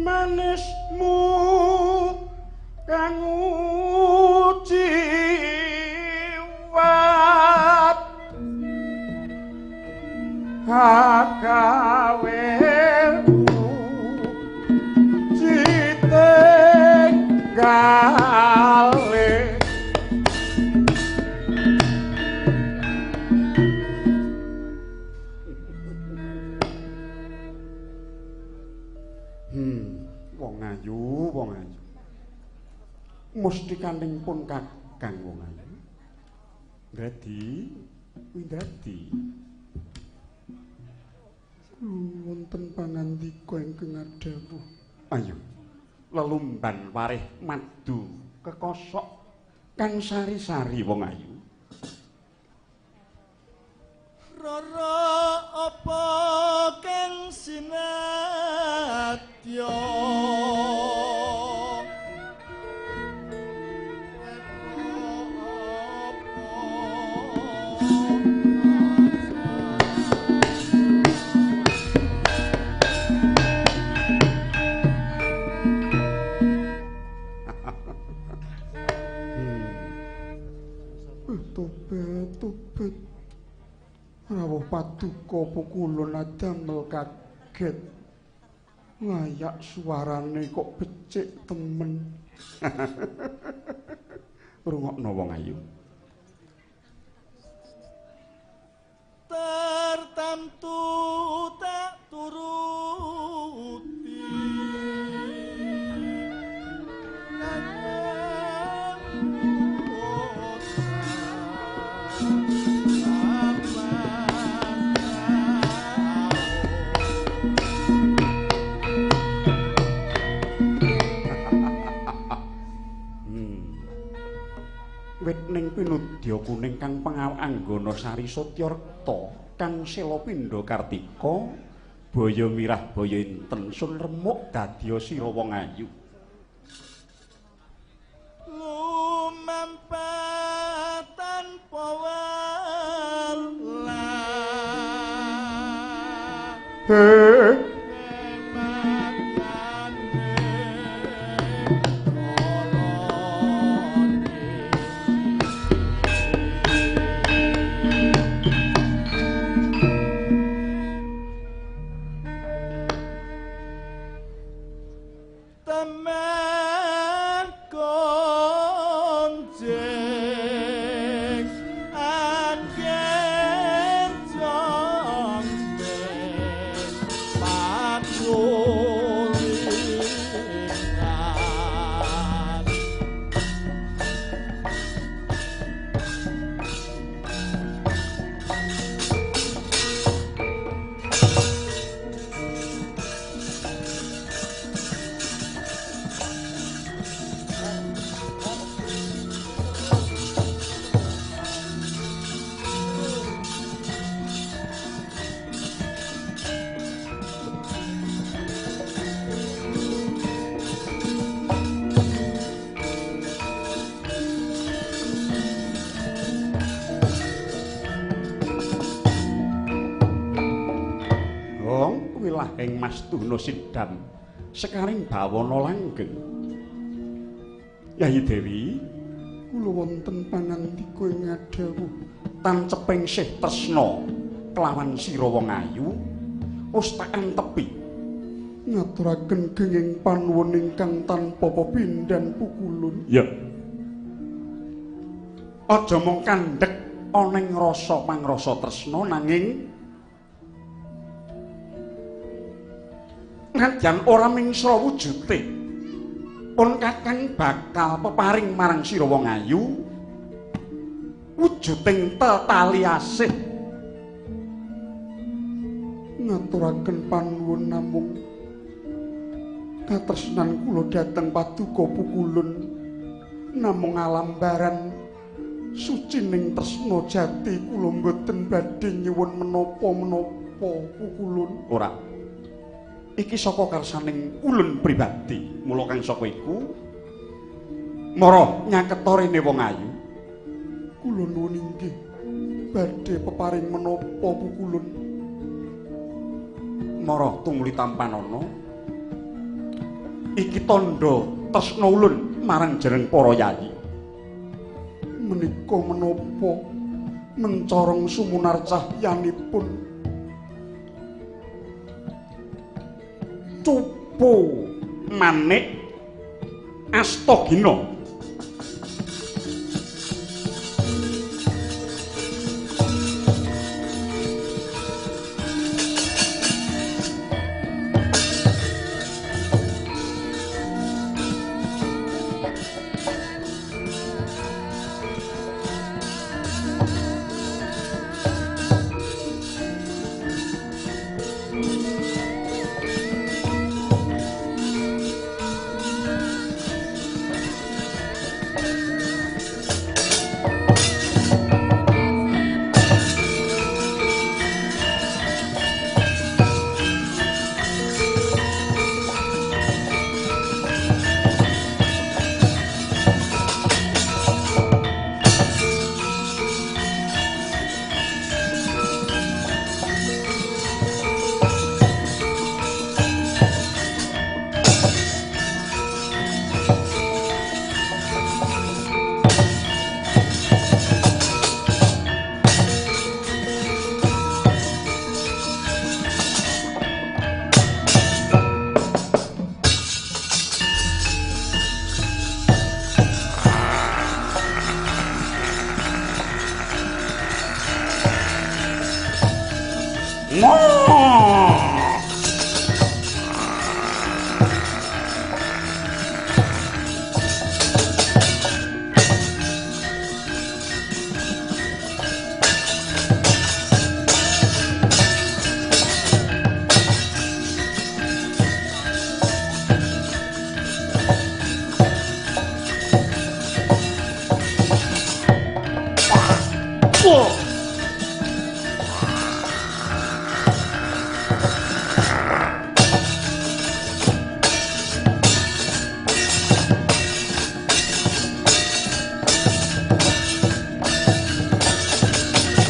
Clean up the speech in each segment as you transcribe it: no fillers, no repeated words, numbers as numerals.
Manismu kang uciwat agawe citinggale. Wong ayu, wong ayu. Mustikaning pun kakang wong ayu. Ndradi, Windradi. Wonten pangandika ingkang adhawuh. Ayo. Lelumban warih madu kekosok kang sari-sari wong ayu. Rara apa kang sinadya Tobat, tobat. Rawuh paduka pukulun adamel kaget. Layak suarane kok becik temen. Rungokno wong ayu. Tertamtu tak turuti. Wit ning pinudya kuning kang pengawak anggana sari satyarekta kang sela pindha kartika baya mirah baya inten sun remuk dadya sira wong ayu. Lumampah tanpa welah. Ing Mas Duno Sidam sekaring bawana langgeng. Yayi Dewi, kula wonten pangandika ing ngadhawuh tanceping sih tresna kelawan sira wong ayu wis tak antepi ngaturaken genging panuwun ingkang tanpa pepindhan pukulun. Ya. Aja mung kandhek ana ing rasa pangrasa tresna nanging nadyan ora mingsra wujute pun Kakang bakal peparing marang sira wong ayu wujuding tetali asih. Ngaturaken panuwun namung katresnan kula dhateng paduka pukulun namung alambaran sucining tresna jati kula mboten badhe nyuwun menapa-menapa pukulun. Ora. Iki saka karsaning ulun pribadi. Mula kang saka iku mara nyaketa rene wong ayu. Kula nuwun inggih badhe peparing menapa pukulun. Mara tumuli tampanana. Iki tandha tresna ulun marang jeneng para yayi. Menika menapa mencorong sumunar cahyanipun cupu manik Astagina.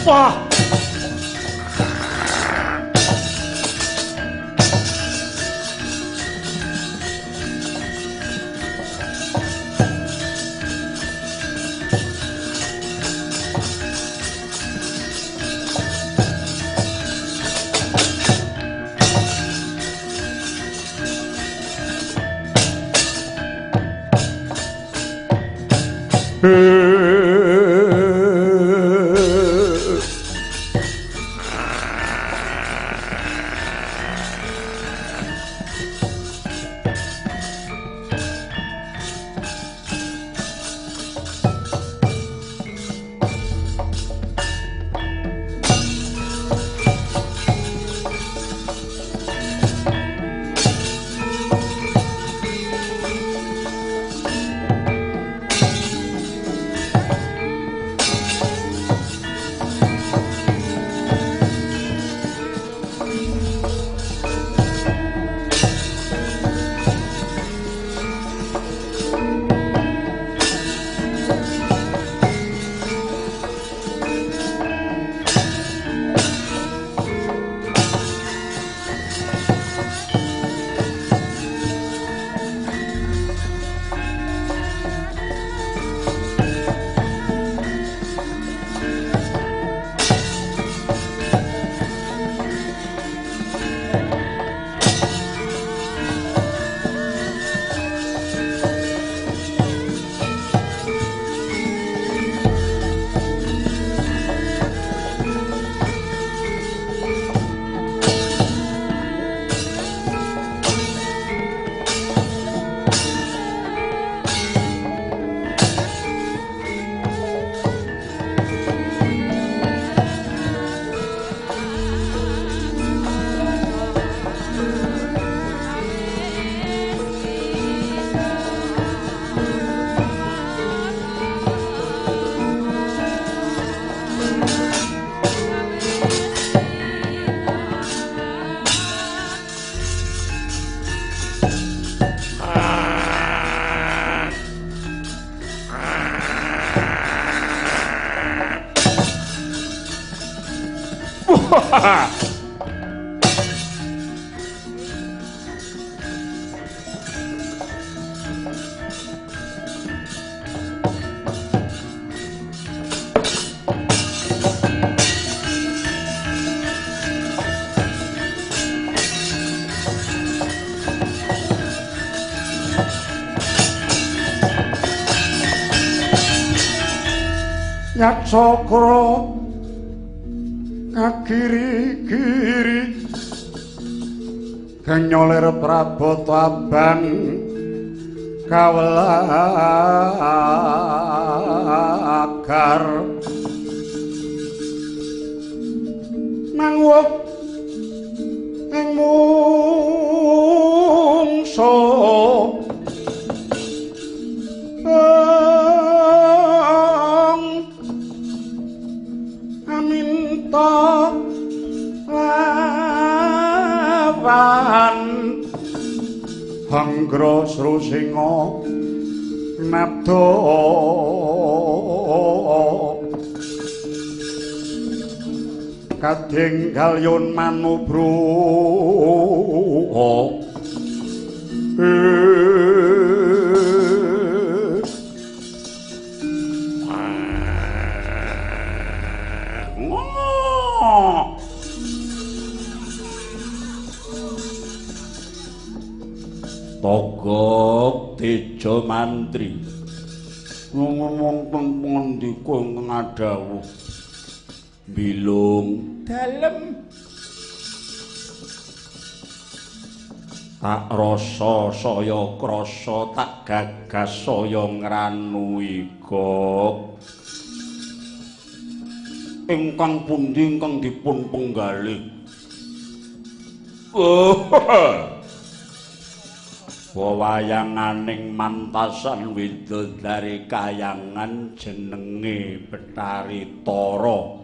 Wah. Nyacakra kagiri-giri genyolir prabota abang kawelagar mangwuh ing mungso aminta lawan hanggra srusinga nabda kading galyun manubruha. Togok Tejo Mantri ngomong teng pangandika ingkang adhawuh bilung dalem tak rasa saya krasa tak gagas saya ngranui gok ingkang pundi ingkang dipun penggalih. Wawayanganing mantasan widodari kayangan jenenge Betari Tara.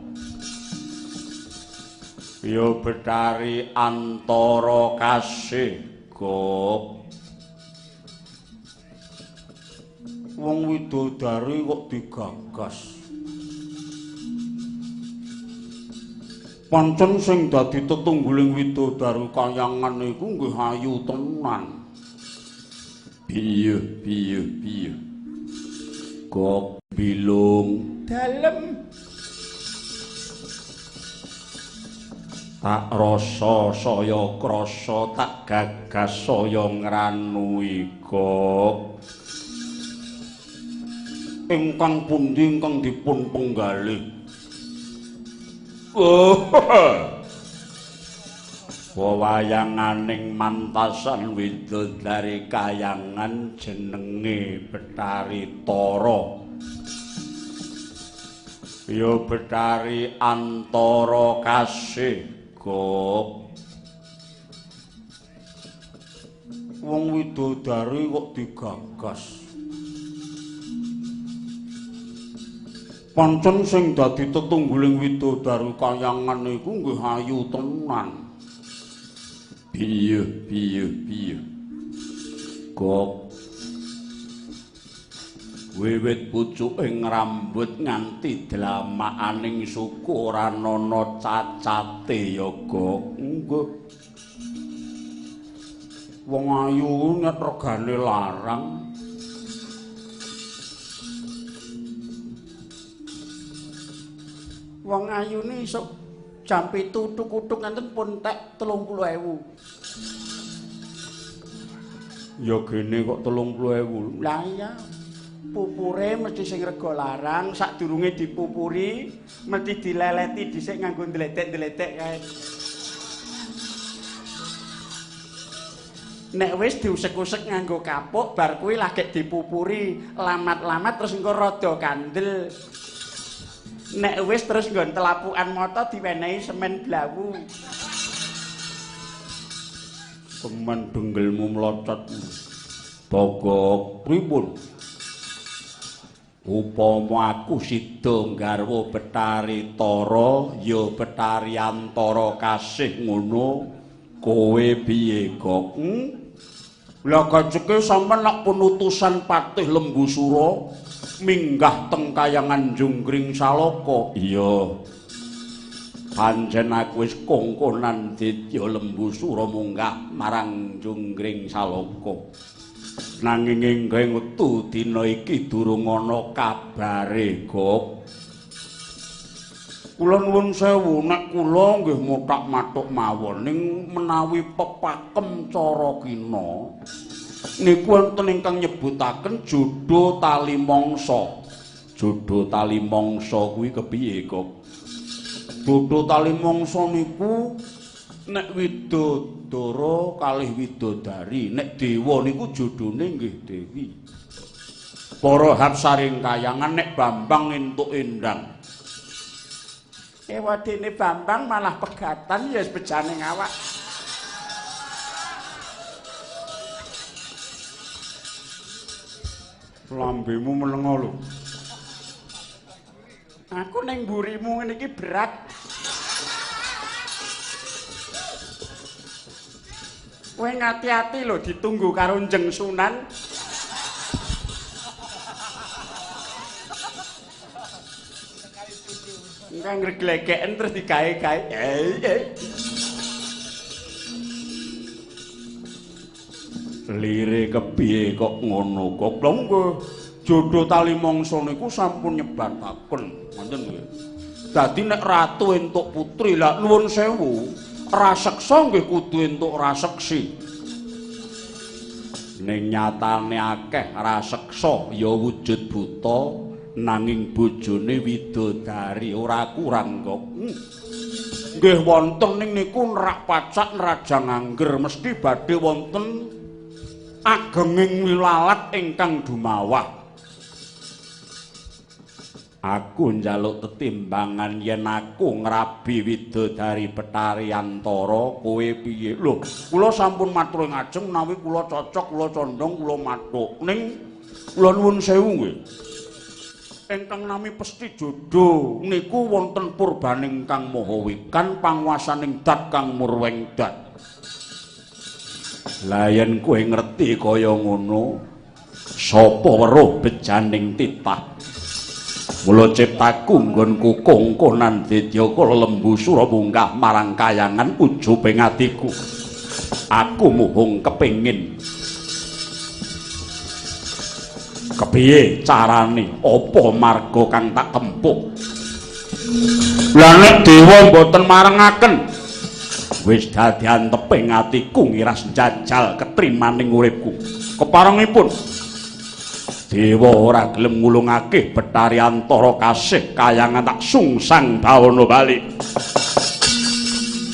Ya Betari Antara Kasih gok. Wong widodari kok digagas. Pancen sing dadi tetungguling widodari kayangan iku nggih ayu tenan. Piye piye piye kok bilung dalem tak rasa saya krasa tak gagas saya ngranui gok ingkang pundi ingkang dipun penggalih. Wawayanganing mantasan widodari kayangan jenenge Betari Tara. Ya Betari Antara Kasih gok. Wong widodari kok digagas. Pancen sing dadi tetungguling widodari kayangan iku nggih ayu tenan. Piye piye piye kok wiwit pucuking rambut nganti dlamakaning suku ora ana cacate ya gok. Nggih wong ayu nek regane larang. Wong ayune iso jam 7 tutuk-tutuk nganten pun tek 30.000. Ya gene kok 30.000. Lah iya. Pupure mesti sing rega larang, sadurunge dipupuri mesti dileleti dhisik nganggo ndledek-ndledek kae. Nek wis diusek-usek nganggo kapuk bar kuwi lagek dipupuri lamat-lamat terus engko rada kandel. Nek wis terus nggon telapukan mata diwenehi semen blawu. Semen denggelmu mlocot. Togok pripun? Upama aku sida nggarwa Betari Tara, ya Betari Antara Kasih ngono, kowe piye gok? Lah gajeke sampean lak punutusan Patih Lembusura minggah teng kayangan Junggring Salaka. Iya. Pancen aku wis kongkonan Ditya Lembu Sura munggah marang Junggring Salaka. Nanging ing wektu dina iki durung ana kabare, Gok. Kula nuwun sewu, nek kula nggih mothak-mathuk mawon ning menawi pepakem cara kina niku wonten ingkang nyebutaken jodho tali mangsa. Jodho tali mangsa kuwi kepiye, Gok? Jodho tali mangsa niku nek widodara kalih widodari, nek dewa niku jodhone nggih dewi. Para hapsaring kayangan nek Bambang entuk endang. Ewadene Bambang malah pegatan ya wis bejane awak. Lambemu menengo lho. Aku ning mburimu ngene iki berat. Kowe ngati-ati lho ditunggu karo Njeng Sunan. Engko ngreglegeken terus digawe-gawe. Lire kepiye kok ngono kok? Lha nggih, jodho tali mangsa niku sampun nyebataken, ngoten nggih. Dadi nek ratu entuk putri, lah nuwun sewu, raseksa nggih kudu entuk raseksi. Ning nyatane akeh raseksa ya wujud buta, nanging bojone widodari ora kurang kok. Nggih wonten ning niku nerak pacak nrajang angger mesti badhe wonten agenging wilalat ingkang dumawah. Aku njaluk tetimbangan yen aku ngrabi widodari Betari Antara, kowe piye? Lho, kula sampun matur ing ajeng menawi kula cocok, kula condong, kula mathuk. Ning kula nuwun sewu nggih. Ingkang nami pesti jodho niku wonten purbaning Kang Maha Wikan panguwasaning dat Kang Murweng Dat. Lah yen kowe ngerti kaya ngono, sapa weruh bejaning titah? Mula ciptaku nggonku kongkonan Ditya Kala Lembu Sura munggah marang kayangan ujubing atiku. Aku muhung kepengin. Kepiye carane? Apa marga kang tak tempuh? Lah nek dewa mboten marengaken, wis dadi anteping atiku ngiras njajal ketrimaning uripku. Keparengipun dewa ora gelem ngulungake Betari Antara kasih kayangan tak sungsang bawana bali.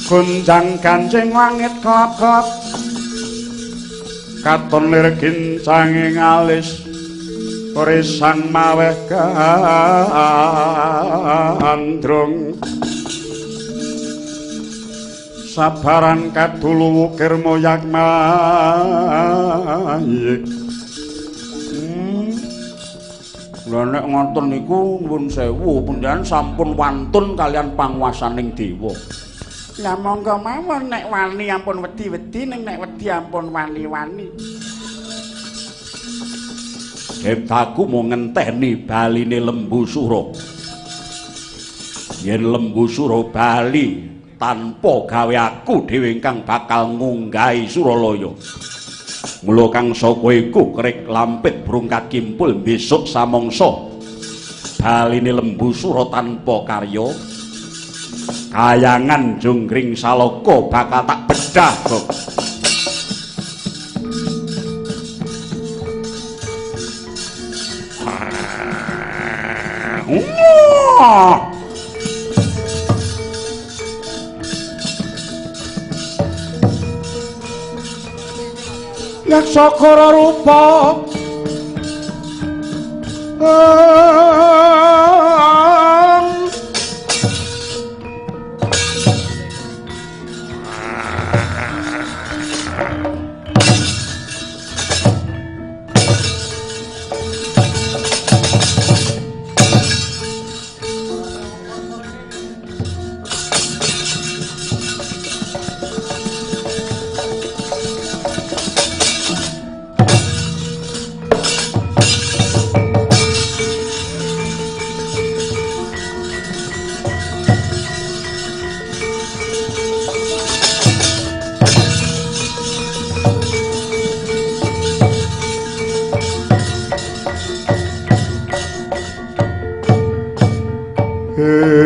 Gonjang ganjing langit kelap-kelap, katon lir gincange ngalis, risang maweh gandrung. Sabaran kadulu wukir moyak mayik. Lha nek ngoten niku nuwun sewu panjenengan sampun wantun kalian panguwasaning dewa. Lah monggo mawon nek wani ampun wedi-wedi, ning nek wedi ampun wani-wani. Ciptaku mau ngenteni baline Lembu Sura. Yen Lembu Sura bali tanpa gawe aku dhewe ingkang bakal ngunggahi Suralaya. Mula kang saka iku kerik lampit brungkat kimpul besok samangsa baline Lembu Sura tanpa karya kayangan Junggring Salaka bakal tak bedah kok. Yaksakara rupa Oh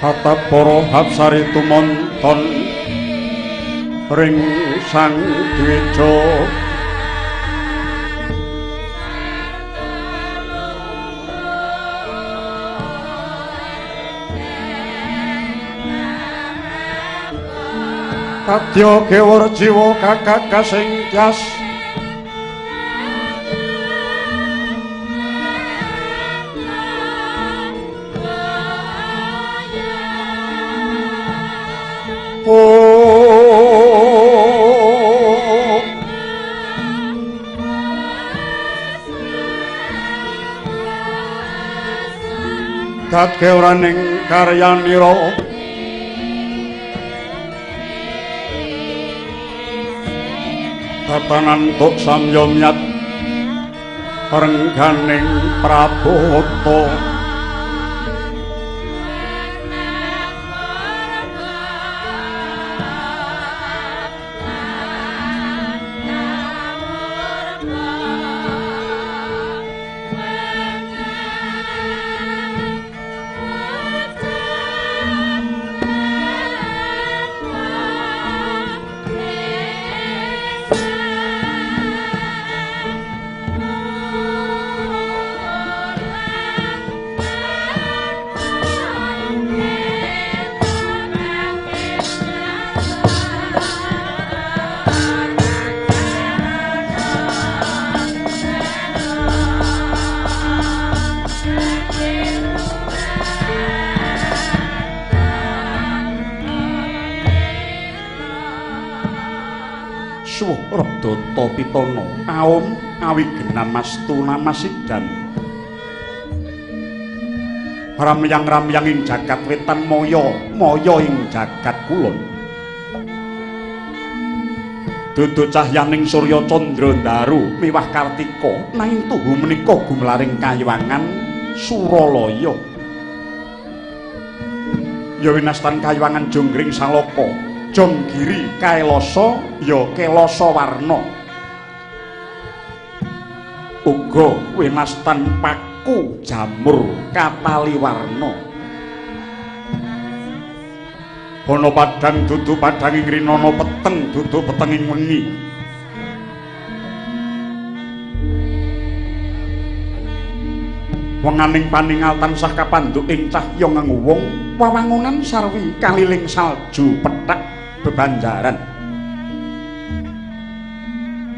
Hatap para hapsari tumonton ring sang dwija kadya kewur jiwa kakak kasingkyas Oh Dat kewraning karyanira tatanan tuk samya myat rengganing prabota. Suwah Pitana aum awigenamastu namasidan ramyang-ramyang ing jagat wetan maya maya ing jagat kulon dudu cahyaning surya candra ndaru miwah kartika nanging tuhu menika gumlaring kaywangan Suralaya ya winastan kaywangan Jonggring Salaka Jonggiri Kailasa ya Kelasa warna uga winastan paku jamur katali warna ana padhang dudu padhanging rinana peteng dudu petenging wengi wenganing paningal tansah kapandhuk ing cahya ngenguwung wewangunan sarwi kaliling salju pethak bebanjaran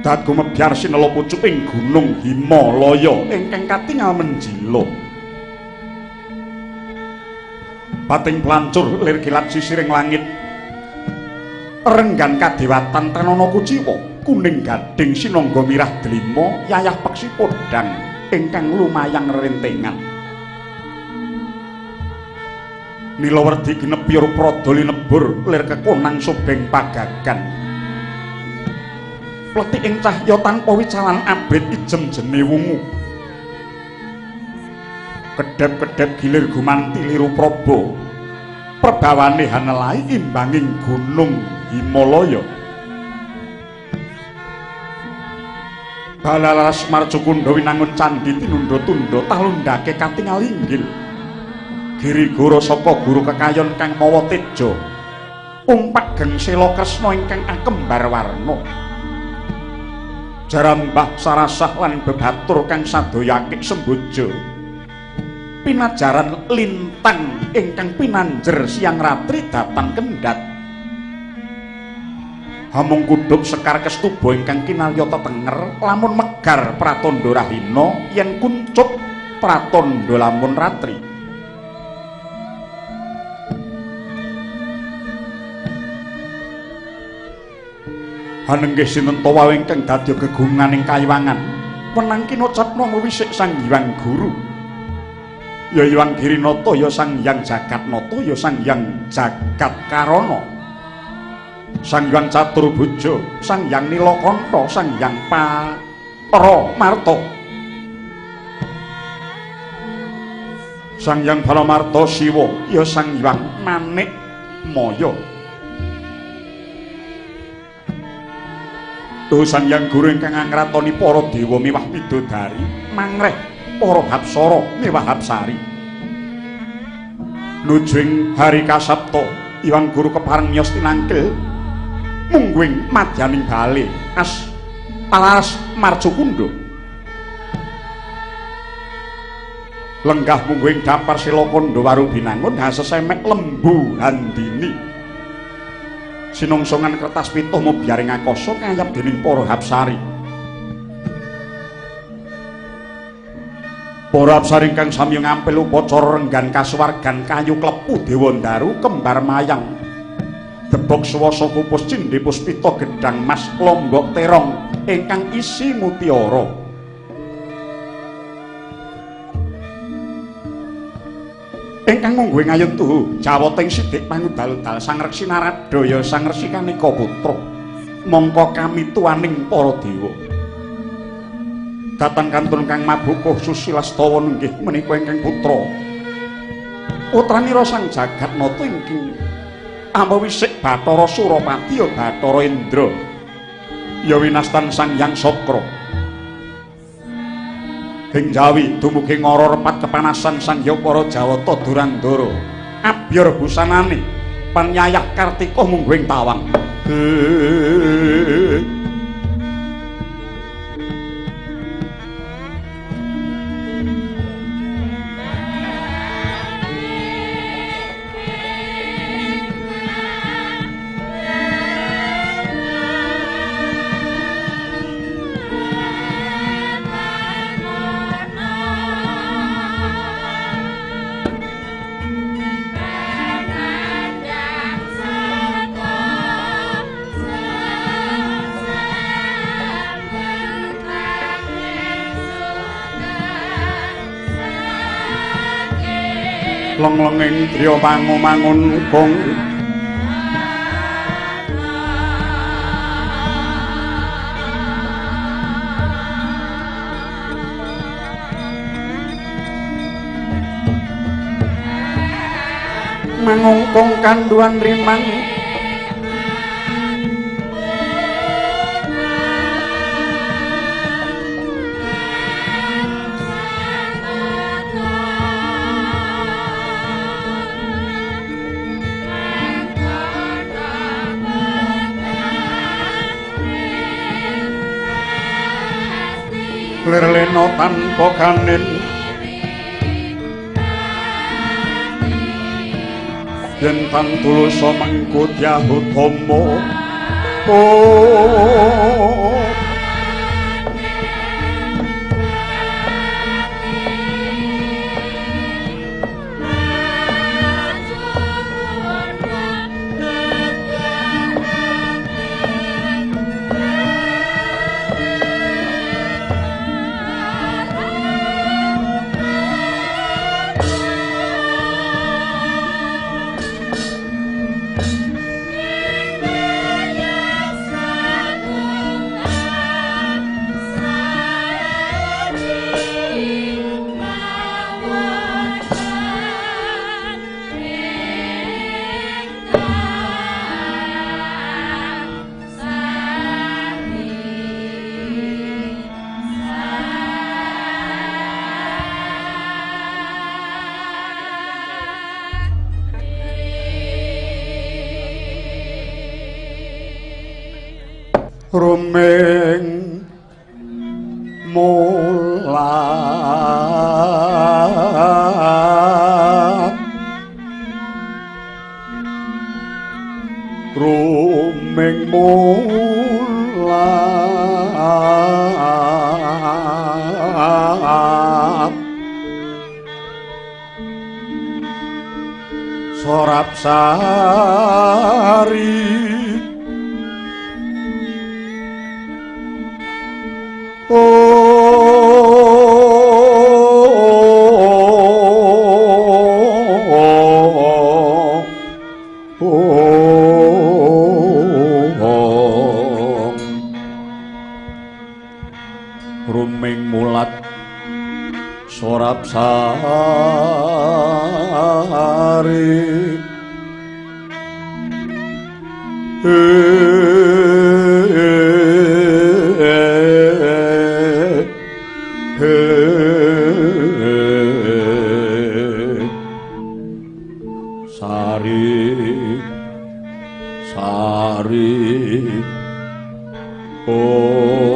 dat gumebyar sinela pucuk ing gunung Himalaya ingkang katingal menjila pating plancur lir kilat sisiring langit renggan kadewatan tanana kuciwa kuning gading sinangga mirah delima yayah peksi podhang ingkang lumayang rentengan nilawerdi ginepyur prada linebur lir kekonang sobeng pagagan pletik ing cahya tanpa wicalan abrit ijem jene wungu kedhep-kedhep gilir gumanti liru praba perbawane hanelai imbanging gunung Himalaya balalas marcukundha winangun candhi tinunda-tunda talundhake katingal inggil girigara saka guru kekayon kang mawa teja umpak gengsela kresna ingkang akembar warna jarambah sarasah lan bebatur kang sadaya akik semboja pinajaran lintang ingkang pinanjer siang ratri datang kendhat hamung kudhup sekar kestuba ingkang kinalya tetenger lamun megar pratandha rahina yen kuncup pratandha lamun ratri Hanenggih sinten ta wae ingkang dadi gegunganing kayiwangan. Wenang kinocapna wisik Sang Hyang Guru. Ya Hyang Girinata, ya Sang Hyang Jagatnata, ya Sang Hyang Jagatkarana. Sang Hyang Caturbuja, Sang Hyang Nilakanta, Sang Hyang Paramarta. Sang Hyang Paramarta Siwa, ya Sang Hyang Manik Maya. Tuh Sang Hyang Guru ingkang angratoni para dewa miwah widodari, mangreh para hapsara miwah hapsari. Nuju ing hari kasapta, Hyang Guru kepareng miyos tinangkil mungguing madyaning bale as alas Marcukundha. Lenggah mungguing dampar Silakandha Warubinangun hasesemek lembu handini. Sinongsongan kertas pituh mubyaring akasa kayap dening para hapsari. Para hapsari ingkang sami ngampil upacara renggan kasuwargan kayu klepu dewandaru kembar mayang. Debok swasa kupus cindhe puspita gedhang mas lombok terong ingkang isi mutiara. Ingkang mungguing ayun tuhu jawating sidik pangudal-udal Sang Resi Narada ya Sang Resi Kanika Putra mongko kami tuaning para dewa. Datang kantun kang mabukuh Susilastawa nenggih menika ingkang putra putranira Sang Jagatnata ingkang amewisik Bathara Surapati ya Bathara Indra ya winastan Sang Hyang Sakra. Ing Jawi dumugi ngara repat kepanasan Sang Hyang para Jawata Durandara abyor busanane panyayah Kartika mungguing tawang. Leng-lenging driya pangu-mangun kong mangungkung kanduan rimang lirlena tanpa kanin yen tan tulusa mengku dyahutama. Oh ruming mulat ruming mulat sorap sari Ruming mulat sorap sari sari sari oh.